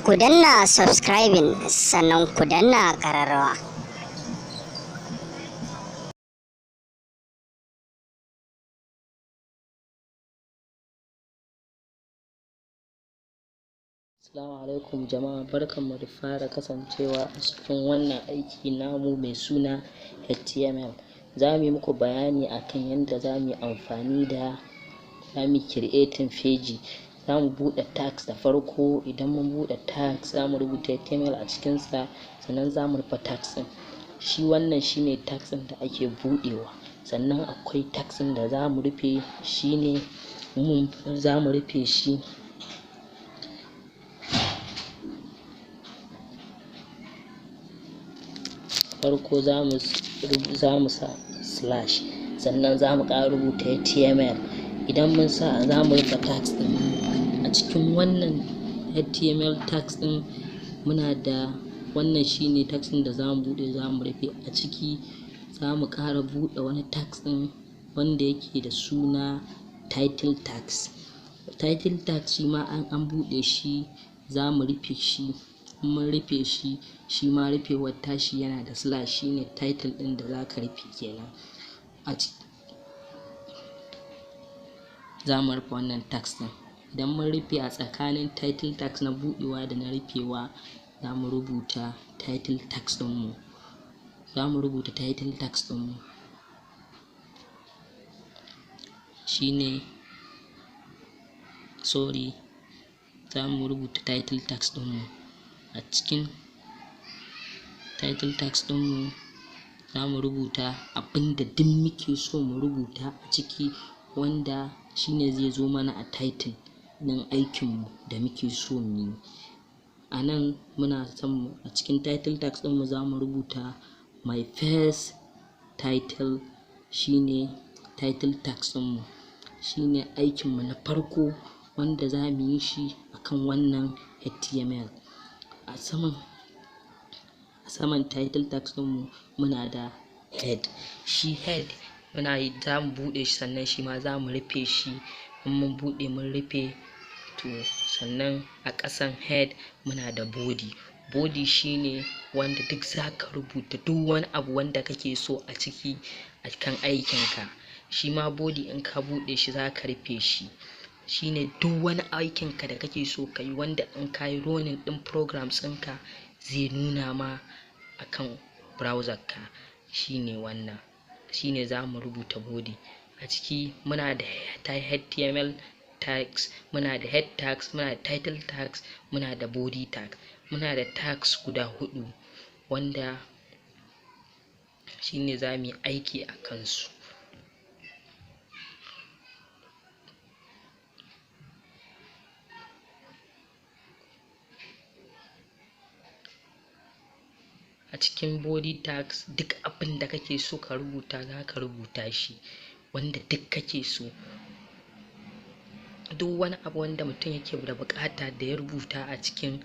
Ku danna subscribing sannan ku danna ƙararrawa. Assalamu alaikum jama'a, barkanmu da fara kasancewa a cikin wannan aiki namu mai suna HTML. Za mu yi muku bayani akan yadda za mu yi amfani da za mu creating page. Za mu buɗe tags da farko. Idan mun buɗe tags, za mu rubuta HTML a cikinsa, sannan za mu rufe tags ɗin. Shi wannan shine tags ɗin da ake buɗewa. Sannan akwai tags ɗin da za mu rufe, shine za mu rufe shi. Farko za mu sa slash, sannan za mu ƙara rubuta HTML. Idan mun sa, za mu rufe tags ɗin. A cikin wannan HTML tags ɗin muna da wannan, shine tags ɗin da za mu buɗe, za mu rufe. A ciki za mu ƙara buɗe wani tags ɗin wanda yake da suna title tags. Title tags shi ma an buɗe shi, za mu rufe shi. Mun rufe shi, shi ma rufewar tashi yana da slash, shine title ɗin da za ka rufe kenan. A za mu rufe wannan tags ɗin. Idan mun rufe, a tsakanin title tags na buɗewa da na rufewa za mu rubuta title tags ɗinmu. Za mu rubuta title tags ɗinmu, shine, sorry, za mu rubuta title tags ɗinmu. A cikin title tags ɗinmu za mu rubuta abinda duk muke so mu rubuta a ciki, wanda shine zai zo mana a title ɗin aikinmu da muke so mu yi. A nan muna son a cikin title tags ɗinmu za mu rubuta "my first title", shine title tags ɗinmu, shine aikinmu na farko wanda za mu yi shi akan wannan HTML. A saman title tags ɗinmu muna da head. Shi head muna yi, za mu buɗe shi, sannan shi ma za mu rufe shi. In mun buɗe, mun rufe, to sannan a ƙasan head muna da body. Body shine wanda duk za ka rubuta duk wani abu wanda kake so a ciki a kan aikinka. Shi ma body, in ka buɗe shi, za ka rufe shi. Shine duk wani aikinka da kake so ka yi, wanda in ka yi running ɗin programs ɗinka zai nuna ma akan browser ka. Shine wannan, shine za mu rubuta body. A ciki muna da HTML tags, muna da head tags, muna da title tags, muna da body tag. Muna da tags guda hudu wanda shine za mu yi aiki a kansu. A cikin body tags, duk abin da kake so ka rubuta za ka rubuta shi, wanda duk kake so. Duk wani abu wanda mutum yake da buƙata da ya rubuta a cikin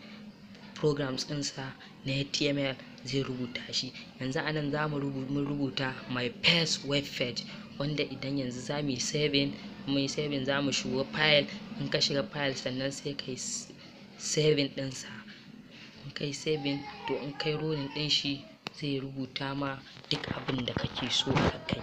programs ɗinsa na HTML, zai rubuta shi. Yanzu anan za mu rubuta "my first web page", wanda idan yanzu za mu yi saving, mu yi saving, za mu shiga file. In ka shiga file, sannan sai ka yi saving ɗinsa. In kai saving, to in kai running ɗin shi, zai rubuta ma duk abin da kake so a kai.